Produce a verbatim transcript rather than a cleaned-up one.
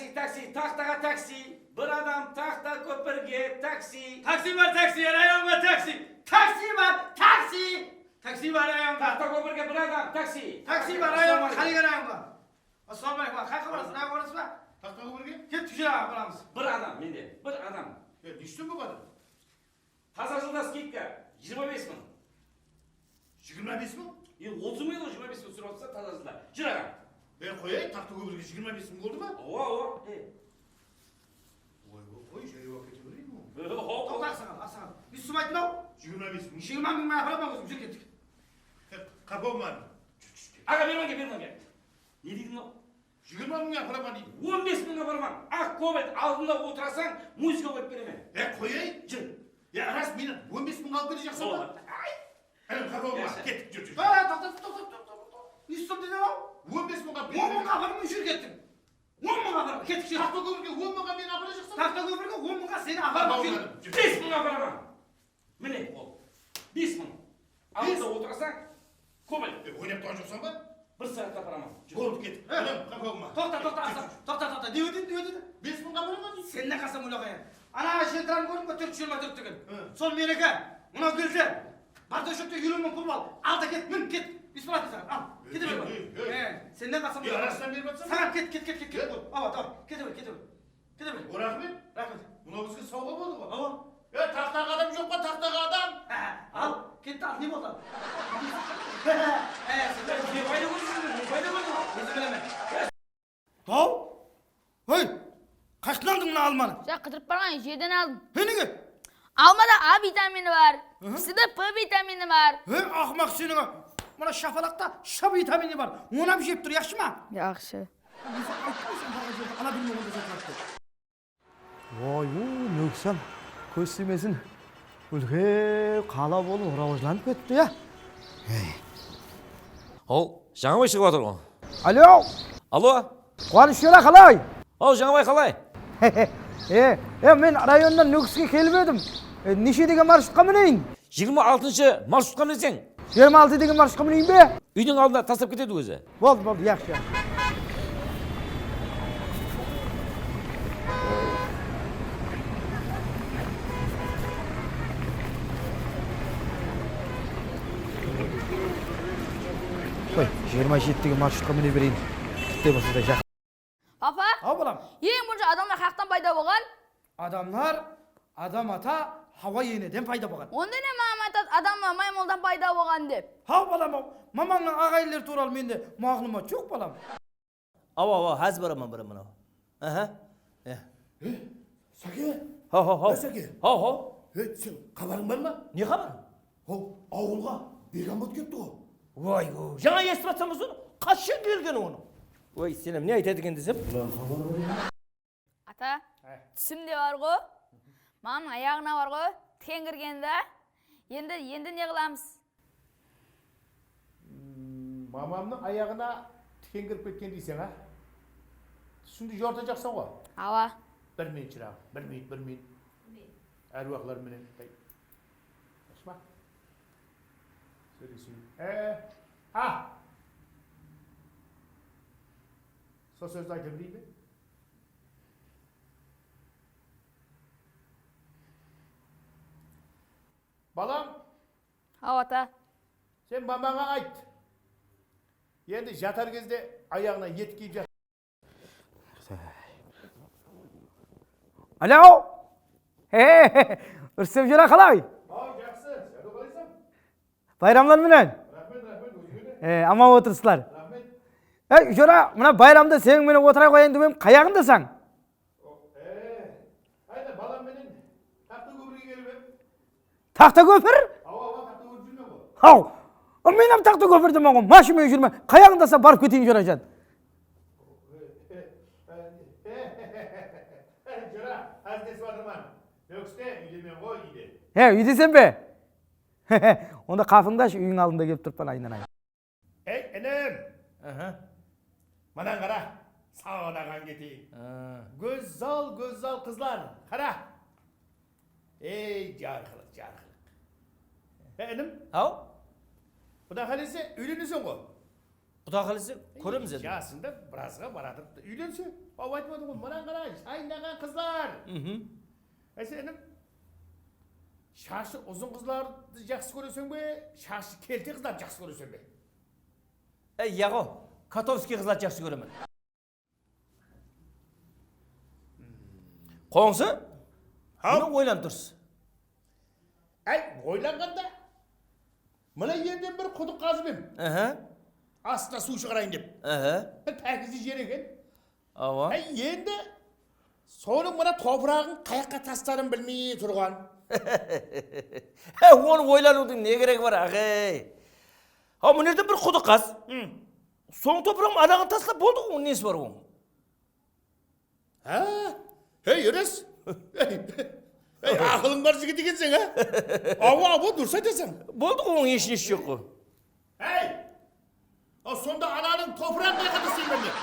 Taksi, taksi, taxtaǵa taksi. Bir adam taxta kópirge taksi. Taksi bar, taksi, rayonǵa taksi. Taksi bar, taksi. Taksi bar, rayonǵa. Taxta kópirge bir adam taksi. Taksi bar, rayonǵa, qálegen rayonǵa. Assalawma aleykum, qayaqqa barasız? Rayonǵa barasız ba? Taxta kópirge? Kettik, júr, aǵa, baramız. Bir adam mende, bir adam. Ya, ne ushın bul adam? Taza jılda skidka, jigirma bes mıń. Jigirma bes mıń? E, otız mıń edi, jigirma bes mıń túsirip atsa, taza jılda. Júr, aǵa. E, qoyay, taxta kópirge jigirma bes mıń boldı ma? Awa, awa. E. Oy, oy, oy, jayaw kete bereyik. E, hop, hop. Toqta, aqsaǵal, aqsaǵal. Ne ushın ayttın-aw? Jigirma bes mıń. Jigirma mıń menen aparaman ózim, júr kettik. E, qapaw ma? Júr, júr, ket. Aǵa, bermege, bermege. Ne deydi mınaw? Jigirma mıńǵa aparaman deydi. On bes mıńǵa aparaman. Aq Kobalt aldında otırasań, muzeyge qoyıp beremen. E, qoyay. Júr. Ya, ras, meni on bes mıńǵa alıp kelejaqsań ba? Boladı. Ay! Áne, qapaw ma? Kettik, júr, júr. Ay, toqta, toqta, toqta, toqta. Ne ushın dedi anaw? On bes mıńǵa. On mıńǵa aparaman, júr kettik. On mıńǵa aparaman, kettik, júr. Taxta kópirge on mıńǵa meni aparajaqsań? Taxta kópirge on mıńǵa seni aparaman, júr. Bes mıń aparaman. Mine, ol. Bes mıń. Aldında otırasań, Kobalt. E, oynap turǵan joqsań ba? Bir saatqa aparaman. Boldı, kettik. Adam, qapaw ma? Toqta, toqta, aqsa, toqta, toqta. Ne edi, ne edi? Bes mıńǵa aparaman deydi. Sennen qalsam, oylap qoyayın. Ana, Sheltrań kórdiń be, tórt júz jigirma tórt degen. Sonı meniki. Mınaw kelse, barda shópte eliw mıń pul bar. Al da ket, min, ket. Besplatno saǵan, al. Kete ber. Sennen qalsam, oylap qoyayın. Saǵan ket, ket, ket, ket, ket. Awa, davay, kete ber, kete ber. Kete ber. O, raxmet. Raxmet. Mınaw bizge sawǵa boldı ǵoy. Awa. E, taxtaǵa adam joq pa, taxtaǵa adam? Há, al, ketti, al, ne boldı? Há, sen ne payda kórdiń, ne payda kórdiń? Ózi bilemen. Taw? Hey, qayaqtan aldıń mına almanı? Ja, qıdırıp barǵan jerden aldım. He, nege? Almada A vitamini bar, piside P vitamini bar. He, aqmaq seniń-a. Mına shapalaqta Sh vitamini bar. Onı hám jep tur, yaqshı ma? Yaqshı. Voy, u, Nóksan, kóz tiymesin, úlken qala bolıp rawajlanıp ketti, ya. Ey. Haw, Jańabay shıǵıp atır ǵo. Alo. Alo. Quwanısh jora qalay? Haw, Jańabay qalay? E, e, men rayonnan Nókiske kelip edim. E, neshe degen marshrutqa mineyin? Jigirma altınshı marshrutqa minseń. Jigirma altı degen marshrutqa mineyin be? Úydiń aldına taslap ketedi ózi. Boldı, boldı, yaqshı, yaqshı. Qoy, jigirma jeti degen marshrutqa mine bereyin. Kitte bolsa da jaq. Papa? Haw, balam. Eń birinshi adamlar qayaqtan payda bolǵan? Adamlar Adam ata Hawa eneden payda bolǵan. Onda ne, mamam aytadı, adamlar maymıldan payda bolǵan dep. Haw, balam-aw, mamańnıń aǵayinleri tuwralı mende maǵlıwmat joq, balam. Awa, awa, házir baraman, baraman, awa. Aha. E. E, Sake? Haw, haw, haw. E, Sake? Haw, haw. E, sen xabarıń bar ma? Ne xabar? Haw, awılǵa Begambot kelipti ǵo. Oy, oy, jańa esitip atsaman sonı. Qashan kelgeni onıń? Oy, senem ne aytadı eken desem? Bulardıń xabarı bar ma? Ata, túsimde bar ǵo, mamamnıń ayaǵına bar ǵo, tiken kirgen da. Endi, endi ne qılamız? Mm, mamamnıń ayaǵına tiken kirip ketken deyseń, a? Túsińdi jortajaqsań ǵo. Awa. Bir minut, shıraǵım, bir minut, bir minut. Árwaqlar menen. Ashma. Sóyleseyik. E, a! Sol sózdi ayta bereyin be? Balam. Haw, ata. Sen mamańa ayt. Endi jatar gezde ayaǵına etik kiyip jat. Alo! He, Rústem jora qalay? Haw, jaqsı. Sen qalaysań? Bayramlar menen. Raxmet, raxmet, ózińe de. E, aman otırsızlar. Raxmet. Ey, jora, mına bayramda seniń menen otıra qoyayın dep edim, qayaǵındasań? O, e, qayda, balam menen Taxtakópirge kelip edim. Taxtakópir? Awa, awa, Taxtakópir júrmen ǵoy. Haw, men hám Taxtakópirdemen ǵoy, mashina menen júrmen. Qayaǵındasań, barıp keteyin, jorajan. Jora, házillesip atırman. Nókiste úydemen ǵoy, úyde. He, úydeseń be? Onda qapıńdı ash, úyiń aldında kelip turıppan, aynanayın. Ey, inim! Aha. Mınan qara, sawdaǵan keteyin. Ha. Gózzal, gózzal qızlar, qara. Ey, jarqılıq, jarqılıq. He, inim? Haw? Quda qálese, úyleneseń ǵo. Quda qálese, kóremiz endi. Jasıńda birazǵa baratırıptı. Úylense, aw, aytpadım ǵoy, mınań qara, jaynaǵan qızlar. Ásenim, shashı uzın qızlardı jaqsı kóreseń be, shashı kelte qızlardı jaqsı kóreseń be? Ey, yaǵo, Kotovskiy qızlardı jaqsı kóremen. Qońsı? Haw. Mına oylanıp tursız. Áy, oylanǵanda, mına jerden bir qudıq qazıp em. Aha. Astına suw shıǵarayın dep. Aha. Bir pákize jer eken. Awa. Áy, endi sonıń mına topıraǵın qayaqqa tasların bilmey turǵan. Há, onı oylanıwdıń ne keregi bar, aǵay? Haw, mına jerden bir qudıq qaz. Sonıń topıraǵın anaǵın tasla, boldı ǵoy, onıń nesi bar onıń? Há? Hey, Eres! Hey, hey, aqılıń bar jigit ekenseń, á? Awa, awa, durıs aytasań. Boldı ǵoy, onıń hesh nesi joq ǵoy. Hey! A, sonda ananıń topıraǵın qayaqqa taslayman men.